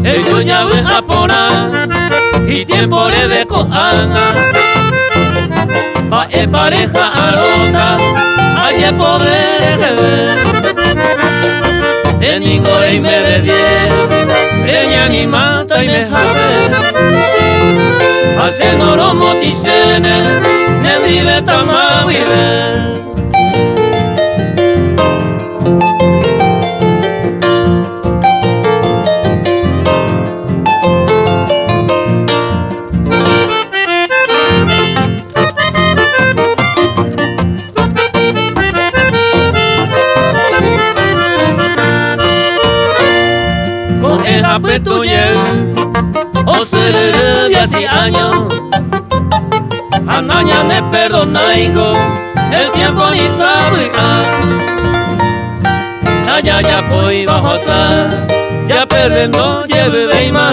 Eju javy'a porã itiempo reve ko'ág̃a Mba'épa reha'arõta ajepode reheve Nde ningo reime de diez reñanimáta oimehápe Ha che noromotĩchéne nendive tama guive. Ko'ẽha pytu jey osyryry diasi año ha nañaneperdonáingo el tiempo ni savy'a Ndajajapóiva ohasa japerde ndojevyvéima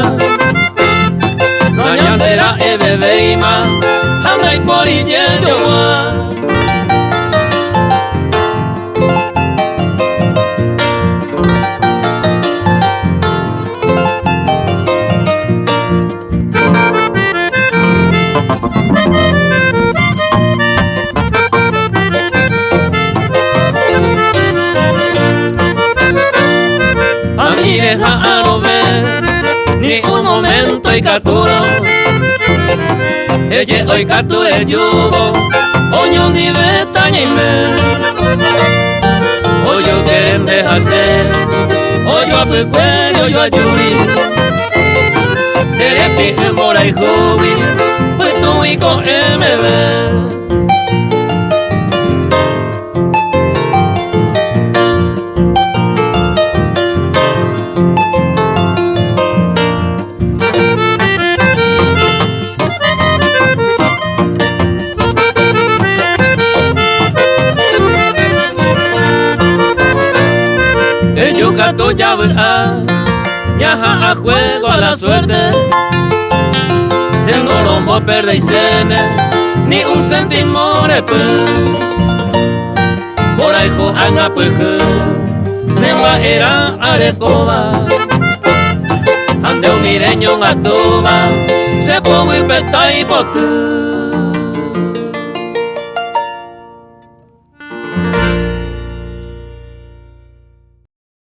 Nañandera'evevéima ha ndaipóri jejogua. Ani reha'arõve ni un momento ikatúrõ Eje'ói katu rejúvo oñondive tañaime Ojoykére nde ha che ojoapykuéri ojoajúri Nde repi'y mborayhúgui pytũi ko'ẽ meve. Eju katu javy'a ñaha'ã juego a la suerte Che no romboperdeichéne ni un céntimo repy Mborayhu ág̃apyhy ne mba'erã arekóva Ha nde umi reñongatúva che poguýpe taipoty.